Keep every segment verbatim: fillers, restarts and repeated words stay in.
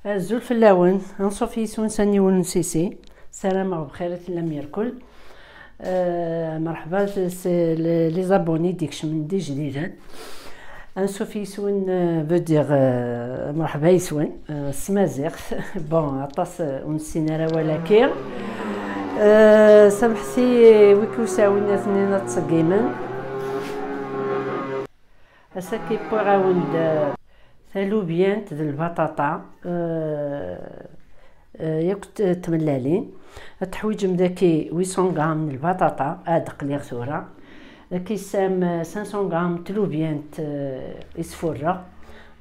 Azul fell-awen, anṣuf yis-wen s aniwel n Sisi. Ssarameɣ bxir i tellam yerkul. Euh, merḥba s, s, les abonnés d-ikecmen d ijdiden. Anṣuf yis-wen, euh, veut dire, euh, merḥba yis-wen, euh, s tmaziɣt. Bon, aṭas, euh, ur nessin ara awal-agi. Euh, samḥet-iyi, wi k-usawin ad ten-in ad ttṣeggimen. Ass-agi wwiɣ-awen-d, euh, talubyant d lbaṭaṭa, euh, euh, yakk t-, tmellalin. Ad teḥwiǧem daki huit cents grammes n lbaṭaṭa, ad qliɣ tura. Daki tesɛam, euh, cinq cents grammes n tlubyant, euh, i sfurreɣ.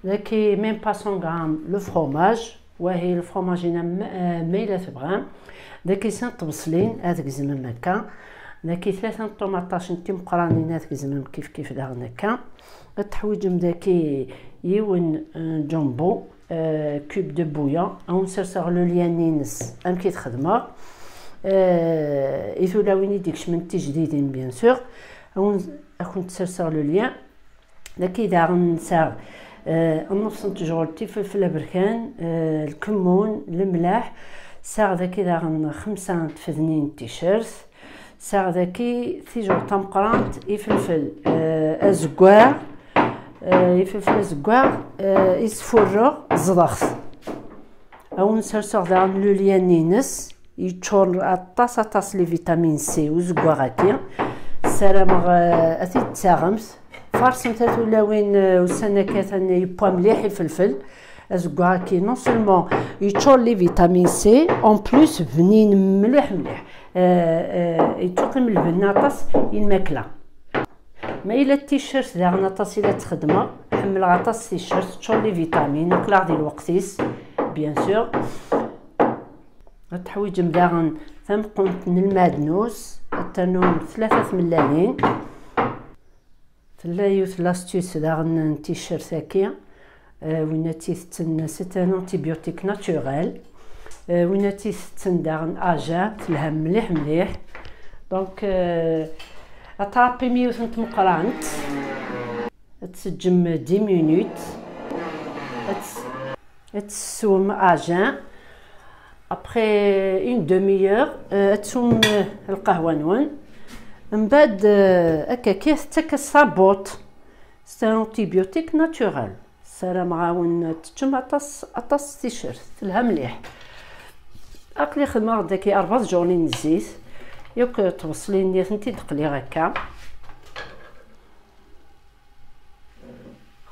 Daki même pas cent grammes le fromage. Wahi lefromaj-ina ma, eh, ma yella tebɣam. Daki sin tbeṣlin ad gezmem akka. Daki tlata n ṭumaṭacin timeqranin ad gezmem kif kif daɣen akka. Ad teḥwiǧem daki yiwen, eh, jumbo, eh, cube de bouillon. Ad wen-serseɣ le lien-ines amek i t-xedmeɣ. Eh, i tulawin i d-ikecmen tijdidin, bien sûr. Ad wen-, ad kent-serseɣ le lien. Daki daɣen nesɛa, eh, nnefs n tejɣelt, ifelfel aberkan, eh, lkemmun, lemleḥ. Sɛiɣ daki daɣen xemsa n tfednin n ticcert. Sɛiɣ daki tijɣelt tameqqrant, ifelfel, eh, azeggaɣ, eh, ifelfel azeggaɣ, eh, i sfurreɣ, ẓḍeɣ-t. Ad wen-serseɣ daɣen le lien-ines, yeččur aṭas, aṭas les vitamines C uzeggaɣ-agi. Ssarameɣ, eh, ad t-id-taɣemt. Farsemt a tulawin, eh, ussan-agi atan yewwa mliḥ ifelfel. Azeggaɣ-agi, non seulement yeččur les vitamines C, en plus bnin mliḥ mliḥ. Eh, eh, yettuqim lbenna aṭas i lmakla. Ma yella d ticcert daɣen aṭas i la ttxedmeɣ, ḥemmleɣ aṭas ticcert, teččur les vitamines, aql-aɣ di lweqt-is, bien sûr. Ad teḥwiǧem daɣen tameqqunt n lmeɛdnus, ad ternum tlata tmellalin. Tella yiwet l'astuce daɣen n ticcert-agi, euh, win ad tt-itetten, c'est un antibiotique naturel. Euh, win ad tt-itetten daɣen à jeun, telha mliḥ mliḥ. Donc, euh, ad tṛappim yiwet n tmeqrant, ad tseǧǧem dix minutes, ad ts-, ad tessewwem à jeun. Après une demi-heure, euh, ad teswem, euh, lqahwa-nwen. Mbeɛd, euh, akka kan tettak-as tabuṭ. C'est un antibiotique naturel. Ssarameɣ-awen teččem aṭas, aṭas ticcert. Telha mliḥ. Aql-i xedmeɣ daki rebɛa tjuṛnin n zzit. Yakk tbeṣlin-nni ad tent-id-qliɣ akka.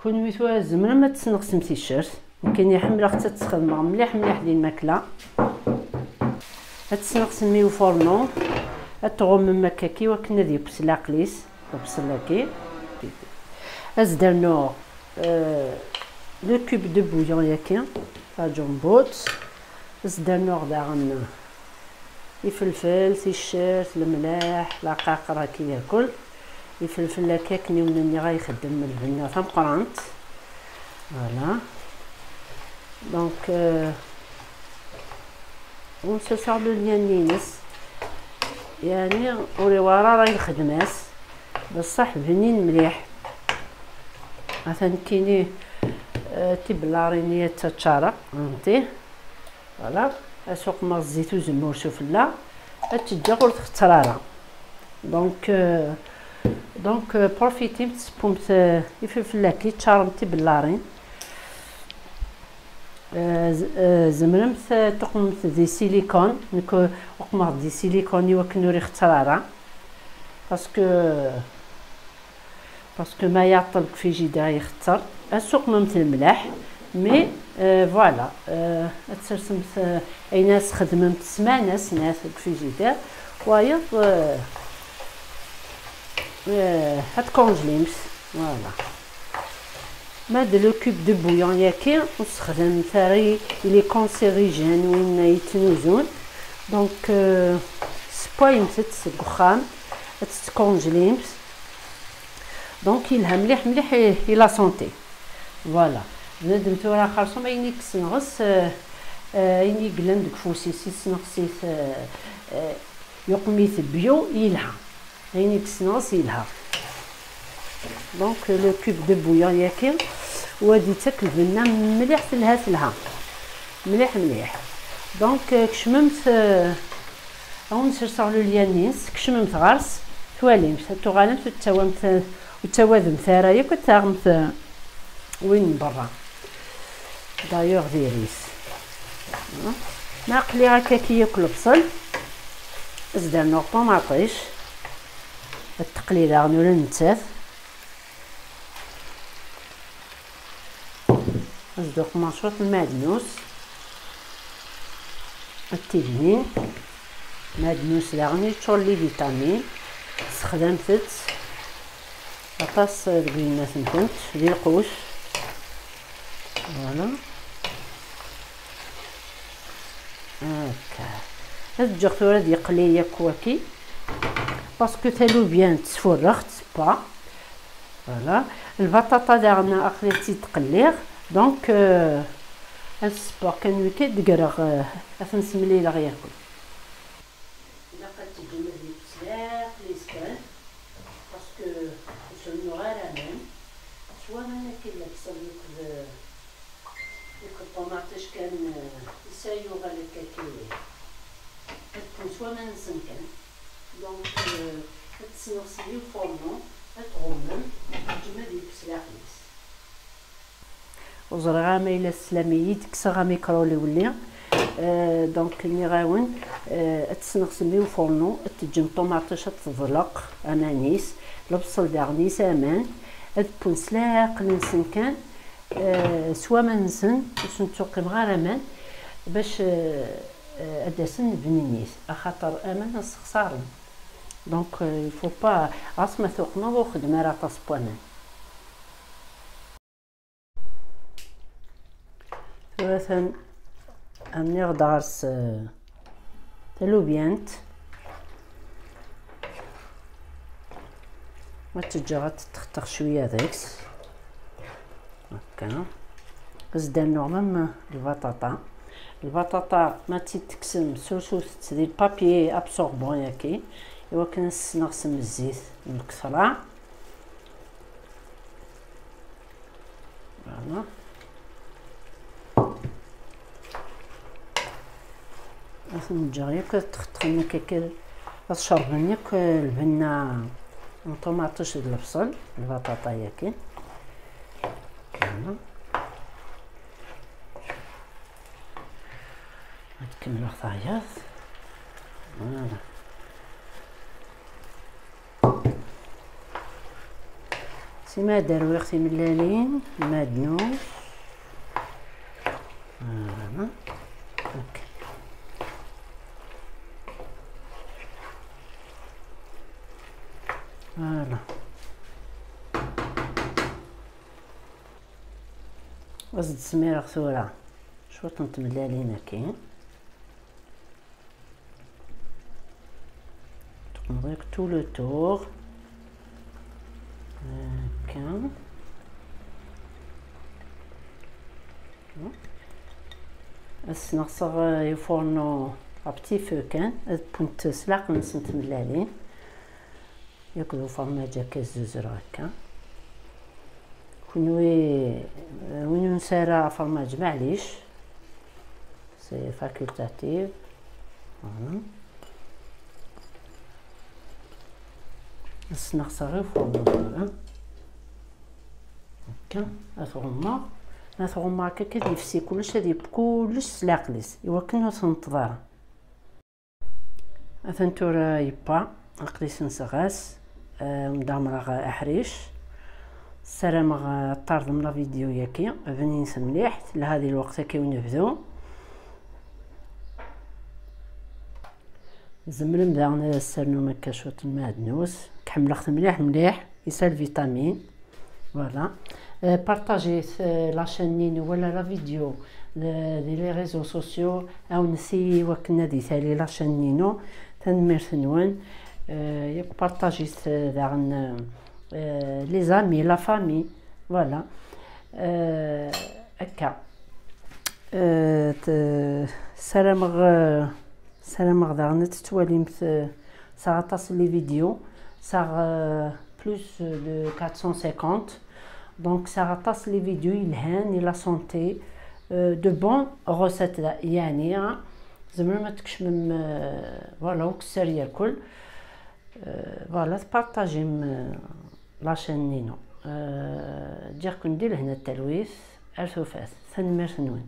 Kunwi tura tzemrem ad tesneɣsem ticcert. Nekkini ḥemmleɣ-tt ad tt-xedmeɣ mliḥ mliḥ di lmakla. Ad tesneɣsem i ufornu, ad tɣummem akkaki wakken ad yekkes laqel-is, lebṣel-agi. Ad s-d-rnuɣ, euh, le cube de bouillon-yaki, taǧumbut. Ad s-d-rnuɣ daɣen ifelfel, ticcert, lemleḥ, laqaqer, akka yakul. Ifelfel akka akken i wen-nniɣ ay ixeddem lbenna tameqqrant. Voilà. Donc, euh, ur nserseɣ le lien-ines. Yeɛni ur iwɛer ara i lxedma-s. Beṣṣeḥ bnin mliḥ. Atan nekkini, euh, tibellarin i ad ttaččareɣ, fhemti? Voilà, ad suqmeɣ zzit uzemmur sufella, ad tt-ǧǧeɣ ur txetter ara. Donc, euh, donc, euh, profitimt, tessewwemt, euh, ifelfel-agi, teččaremt tibellarin. Euh, z-, euh, zemremt, euh, tuqmemt di silicone, nekk, euh, uqmeɣ di silicone i wakken ur ixetter ara. Parce que Parce que ma yeɛṭel deg frigidaire yextar, ad suqmemt lemleḥ, mais, euh, voilà, euh, ad tersemt, euh, ayen ad txedmemt ssmana snat deg frigidaire, wayeḍ, euh, euh, ad tcongelémt, voilà. Ma d le cube de bouillon-yaki, ur sexdamet ara, il est cancérigène, win yettnuzun. Donc, euh, sewwayemt-t seg uxxam, ad t-tcongelémt. Donc, yelha mliḥ mliḥ i, i la santé. Voilà. Bnadem tura xerṣum ayen i yessenɣes, euh, euh, ayen i yellan deg ufus-is, yessenɣes-it, euh, euh, yuqem-it bio, yelha. Ayen i yessenɣes yelha. Donc, le cube de bouillon-yaki, u ad yettak lbenna mliḥ, telha, telha. Mliḥ mliḥ. Donc, euh, kecmemt, euh, awen serseɣ le lien-ines, kecmemt ɣer-s, twalimt, ad tuɣalemt ur tettawamt, ur tettawademt ara yakk, ad taɣemt, euh, win n berra. D'ailleurs, diri-t. Ma aql-i akka-ki yakk lebṣel, ad s-d-rnuɣ ṭumaṭic, ad teqli daɣen ula nettat. Ad s-d-uqmeɣ cwiṭ n lmeɛdnus, ad t-id-inin. Lmeɛdnus daɣen yeččur d les vitamines, sexdamet-t aṭas deg uyennat-nkent, di lqut. Voilà. Akka. Ad ǧǧeɣ tura ad yeqli yakk waki, parce que talubyant tfurreɣ, tṣebba. Voilà. Lbaṭaṭa daɣen aql-i tt-id-qelliɣ. Donc, euh, ad ṣebbeɣ kan wiki, ad d-greɣ, euh, ad ten-semlileɣ yakk. Ilaq ad teǧǧem ad yefk s leɛqel-is kan, parce que ur s-rennuɣ ara aman. S waman akkin lebṣel akked, akked ṭumaṭic kan, eh, issa yuɣal akka kiri. Ad kkun s waman-nsen kan. Donc, eh, ad tesneɣsem i ufornu, ad tɣummem, ad teǧǧem ad yefk s leɛqel-is. Ur ẓriɣ ara ma yella teslam-iyi-d, kkseɣ amikru-iw-nni. Euh, donc, nniɣ-awen, euh, ad tesneɣsem i ufornu, ad teǧǧem ṭumaṭic ad teḍleq aman-is, lebṣel daɣen-is aman, ad ppun s leɛqel-nsen kan, euh, s waman-nsen, ur sen-ttuqqimeɣ ara aman, bac, euh, euh, ad d-asen bnin-it, axaṭer aman ad sexṣaren. Donc, euh, il faut pas, ɣas ma tuqmeḍ ur xeddem ara aṭas n waman. Tura atan rniɣ-d ɣer-s, eh, talubyant. Ma tt-ǧǧeɣ ad tettextex cwiya deg-s. Akka. Ad s-d-rnuɣ même lbaṭaṭa. Lbaṭaṭa ma tt-id-tekksem, sursutet di papier absorbant yaki, iwakken ad s-tesneɣsem zzit n lketṛa. Voilà. Ad ten-ǧǧeɣ yakk ad ttxeṭṭxen akka, ad cerben yakk lbenna n ṭumaṭic d lebṣel, lbaṭaṭa yaki. Voilà. Ad kemmleɣ tayeḍ. Voilà. Sima ad rwiɣ timellalin, lmeɛdnus. Voilà. Ok. Voilà. Ad s-d-smireɣ tura cwiṭ n tmellalin-agi. Teqmeḍ yakk tout le tour. Akka. Ad sneɣseɣ, euh, i ufornu à petit feu kan, ad wwent s leɛqel-nsent tmellalin. Yakk d ufermaj akka zzuzer akka. Kunwi, euh, win ur nesɛi ara afermaj, maɛlic. C'est facultatif. Voilà. Ad sneɣseɣ i ufornu tura. Akka, ad t-ɣummeɣ. Ma t-ɣummeɣ akka, ad yefsi kullec, ad yeww kullec s leɛqel-is, iwakken ur tenṭeḍ ara. Atan tura yewwa, aql-i senseɣ-as, eh, mdamreɣ aḥric. Ssarameɣ, eh, ad ṭṭardem la vidéo-yaki, bninet mliḥ, telha di lweqt-agi i nebdu. Tzemrem daɣen ad as-ternum akka cwiṭ n lmeɛdnus. Ḥemmleɣ-t mliḥ mliḥ, yesɛa lvitamine. Voilà. Euh, partagit, euh, la chaîne-inu wala la vidéo, euh, di les réseaux sociaux, ɛawnet-iyi i wakken ad tali la chaîne-inu. Tanemmirt-nwen. Euh, partagit, euh, daɣen, euh, les amis, la famille. Voilà. Euh, akka. Euh, t-, ssarameɣ, euh, Ssarameɣ daɣen ad tettwalimt, euh, sɛiɣ aṭas n les vidéos, sɛiɣ, euh, plus de quatre cent cinquante. Donc sɛiɣ aṭas n les vidéos yelhan i la santé, De bon recette, yeɛni tzemrem ad tkecmem, voilà, ukessar yerkul. Voilà, tpartajim la chaîne-inu. Ǧǧiɣ-ken di lehna d talwit. Ar tufat. Tanemmirt-nwen.